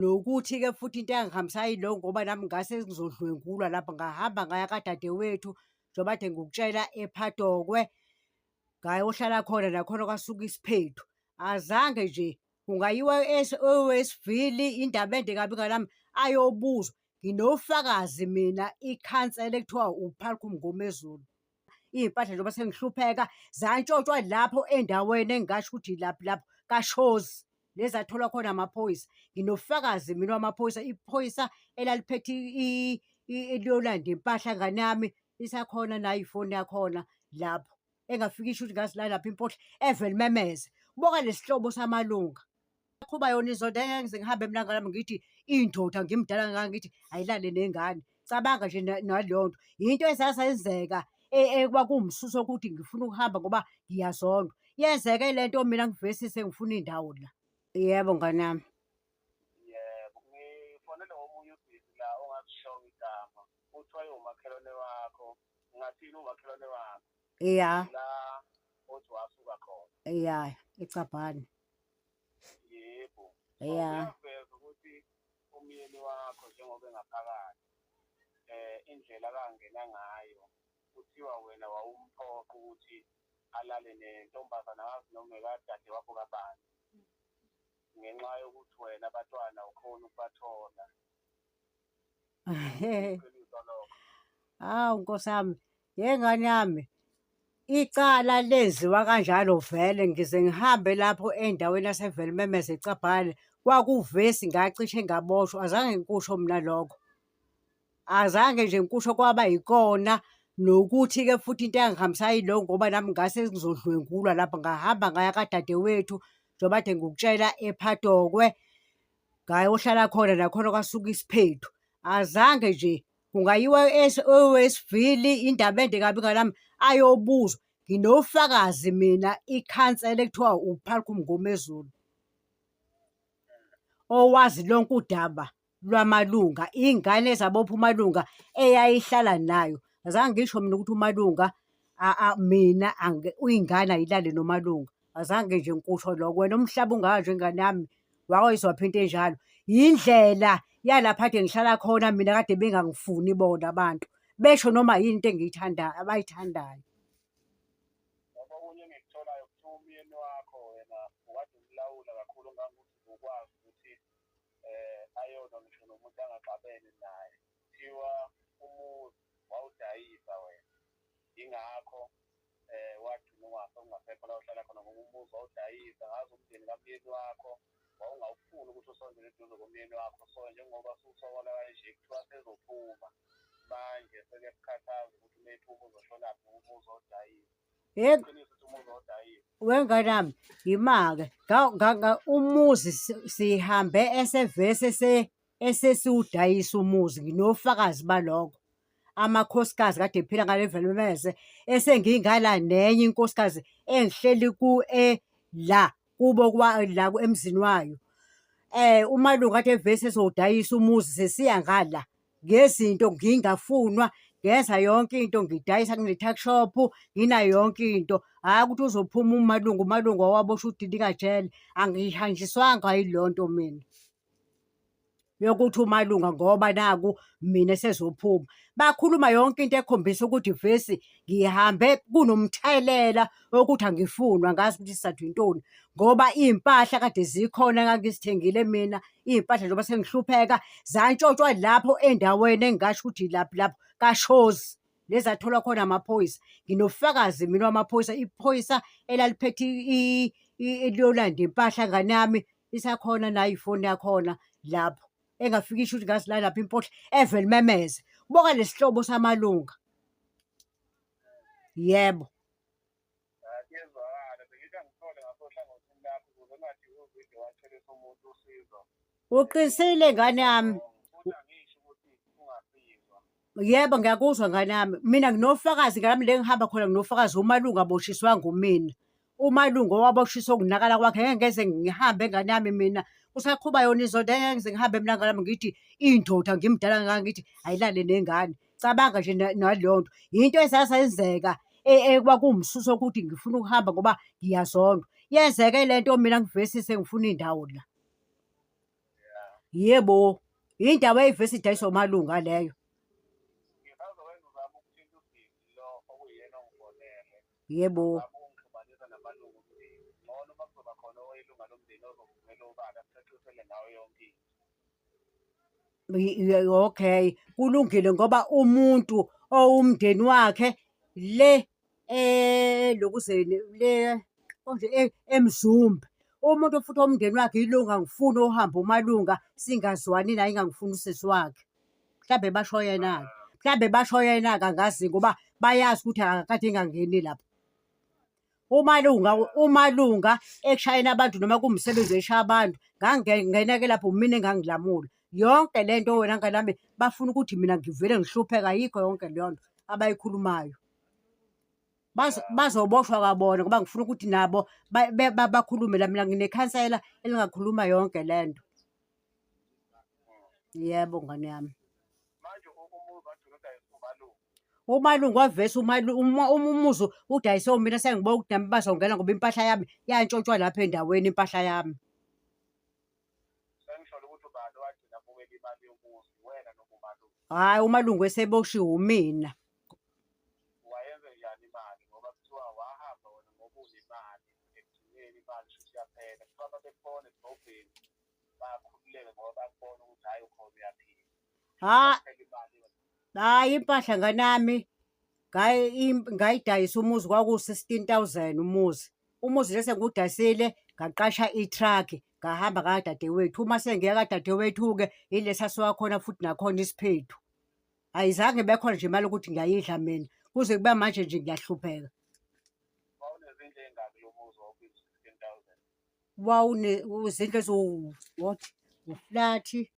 Nokuthi-ke futhi into eyangihambisa yiloko ngoba nami ngase ngizodlwengulwa lapho, ngahamba ngaya kadadewethu, njengoba kade ngikutshela ePhadokwe, ngayohlala khona nakhona kwasuka isiphethu. Azange nje kungayiwa e-Westville, indaba ende kabi ingane yami, ayobuzwa. Nginofakazi mina, ikhansela ekuthiwa uPhalkhu Mngomezulu. Iy'mpahla njengoba sengihlupheka zantshontshwa lapho endaweni engingasho ukuthi ilaphi lapho kaShozi. Lezi atholwa khona amaphoyisa. Nginofakazi mina wamaphoyisa, iphoyisa elaliphethe liyolanda impahla ngane yami, isakhona nayo ifoni yakhona lapho. Engafike isho ukuthi ngazilanda lapho impohlo evele imemeze. Buka lesi hlobo samalunga. Qhuba yona izonto angeke ngize ngihambe mina ngane ngithi indoda ngimdala kangaka ngithi ayilale nengane. Cabanga nje naleyo nto. Yinto esasenzeka ekwakuwumsusa wokuthi ngifuna ukuhamba ngoba ngiyazondwa. Yenzeke le nto mina ngivesise ngifuna indawo la. Yebo ngane yami. Yebo, ngifonele omunye usisi la ongazishongo igama. Kuthiwa umakhelwane wakho. Ngingathini umakhelwane wakho? Ya. La othi wasuka khona. Ya, eCabhane. Yebo. Ya. Uyaveza ukuthi umyeni wakho njengoba engaphakathi indlela akangena ngayo kuthiwa wena wawumphoqa ukuthi alale nentombazana angazi noma ekadade wabo kabani ngenxa yokuthi wena abatwana ukhona ukubathola. Iqiniso lokho. Hawu Nkosi yami, yengane yami, icala lenziwa kanjalo vele ngize ngihambe lapho endaweni yaseVelememeze eCabhane, kwakuvesi ngacishe ngaboshwa, azange ngikusho mina lokho. Azange nje ngikusho kwaba yikona, nokuthi-ke futhi into eyangihambisa yiloko ngoba nami ngase ngizodlwengulwa lapho, ngahamba ngaya kadadewethu njengoba kade ngikutshela ePhadokwe, ngayohlala khona nakhona kwasuka isiphethu. Azange nje kungayiwa e-Westville, indaba ende kabi ingane yami, ayobuzwa. Nginofakazi mina, ikhansela ekuthiwa uPhalkhu Mngomezulu, owazi lonke udaba lwamalunga, iy'ngane ezabopha uMalunga eyayihlala nayo. Azange ngisho mina ukuthi uMalunga mina iy'ngane ayilale noMalunga. Azange nje ngikusho lokho. Wena umhlaba ungaka nje ngane yami, wake wayizwaphi into enjalo? Yindlela yalapha kade ngihlala khona mina kade bengangifuni bona abantu. Besho noma yini into engiyithandayo, abayithandayo. Ngoba okunye engikutholayo kuthiwa umyeni wakho wena ukade umlawula kakhulu ngangokuthi ukwazi ukuthi ayolwa ngisho nomuntu angaxabene naye. Kuthiwa umuzi wawudayisa wena, yingakho wagcina ungasekho la uhlala khona ngoba umuzi wawudayisa. Ngazi umndeni kamyeni wakho wawungawufuni ukuthi usondele eduze komyeni wakho, so njengoba ususokola kanje kuthiwa sezophuma manje sekuyakukhathaza ukuthi uma ephuma uzoshonaphi ngoba umuzi wawudayisa. Yebo. Iqiniso ukuthi umuzi wawudayisa. Wengane yami, yima-ke umuzi sihambe esevese esesiwudayisa umuzi, nginofakazi balokho. Amakhosikazi kade ephila ngale Velemeze, esengingala nenye inkosikazi engihleli ku e la kubo kwa la emzini wayo. Umalume kade evese esewudayisa umuzi sesiya ngala ngezinto ngingafunwa ngenza yonke into ngidayisa ngine-tuck shop nginayo yonke into. Hhayi ukuthi uzophuma umalungu, umalungu wawaboshwa udilikajele. Angihanjiswanga yileyo nto mina yokuthi umalunga ngoba naku mina esezophuma. Bakhuluma yonke into ekhombisa ukuthi vesi ngihambe kunomthelela wokuthi angifunwa, angazi ukuthi isizathu yintoni. Ngoba iy'mpahla kade zikhona engangizithengile mina, iy'mpahla njengoba sengihlupheka zantshontshwa lapho endaweni engingasho ukuthi ilaphi lapho kaShozi. Lezi atholwa khona amaphoyisa. Nginofakazi mina wamaphoyisa, iphoyisa elaliphethe liyolanda impahla ngane yami, isakhona nayo ifoni yakhona lapho. Engafike isho ukuthi ngazilanda lapho impohlo, evele imemeze. Buka lesi hlobo samalunga. Yebo. Kuyezwakala, bengithi angithole ngasohlangothini lakho ukuze ungathi uzide wathelisa umuntu usizo. Uqinisile ngane yami. Futhi angisho ukuthi ungasizwa. Yebo ngiyakuzwa ngane yami. Mina nginofakazi ngami le ngihamba khona nginofakazi umalungu aboshiswanga umina. Umalungu owaboshiswa ukunakala kwakhe ngeke ngeze ngihambe ngane yami mina. Kusaqhuba yona izonto ngeke ngize ngihambe mina ngane yami ngithi indoda ngimdala kangaka ngithi ayilale nengane. Cabanga nje naleyo nto. Yinto esasenzeka ekwakuwumsusa wokuthi ngifuna ukuhamba ngoba ngiyazondwa. Yenzeke le nto mina ngivesise ngifuna indawo la. Yebo, indawo eyivesi idayiswa umalunga leyo. Ngisazokwenza uzama ukuthinta uDidi lo okuyena ongifonele. Yebo. Uzama ukungixhumanisa namalungu omndeni. Ngcono uma kuzoba khona oyilunga lomndeni ozophumela obala asicacisele ngayo yonke into. Okay, kulungile ngoba umuntu owumndeni wakhe le elokuzeni le konje eMzumbe. Umuntu futhi owumndeni wakhe yilo ongangifuni ohamba uMalunga singazwani naye engangifuni usisi wakhe. Mhlambe basho yena-ke, mhlambe basho yena-ke angazi ngoba bayazi ukuthi akakade engangeni lapha. UMalunga, uMalunga ekushayeni abantu noma kuwumsebenzi eshaya abantu, ngangingena-ke lapho mina engangilamula. Yonke le nto wena ngane yami bafuna ukuthi mina ngivele ngihlupheke, ayikho yonke leyo nto abayikhulumayo. Bazoboshwa kwabona ngoba ngifuna ukuthi nabo bakhulume la, mina nginekhansela elingakhuluma yonke le nto. Yebo, ngane yami. Manje umuzi wagcina udayisa uMalunga. UMalungu wavese umuzi udayise mina sengibona ukuthi nami bazongena ngoba impahla yami yantshontshwa lapha endaweni impahla yami. Sengisholo ukuthi ubani owagcina abukela imali yomuzi, wena noma uMalungu? Hhayi, uMalungu eseboshiwe umina. Wayenze njani imali ngoba kuthiwa wahamba wena ngoba unemali, ekugcineni imali shuthi yaphela. Kuthiwa babekubona edolobheni bakhululeke ngoba bakubona ukuthi hhayi ukhona uyaphila. Ha, Yaphela imali wena. hhayi impahla nganami ngayidayisa umuzi kwakuwu-16 000 umuzi. Umuzi nje sengiwudayisile ngaqasha i-truck ngahamba kadadewethu. Uma sengiya kadadewethu-ke ile sasuka khona futhi nakhona isiphethu. Ayizange ibe khona nje imali yokuthi ngiyayidla mina, kuze kube manje nje ngiyahlupheka. Wawunezindlu ey'ngaki lo muzi owawubiza u-16 000? Wawune izindlu eziwu what? Uflathi.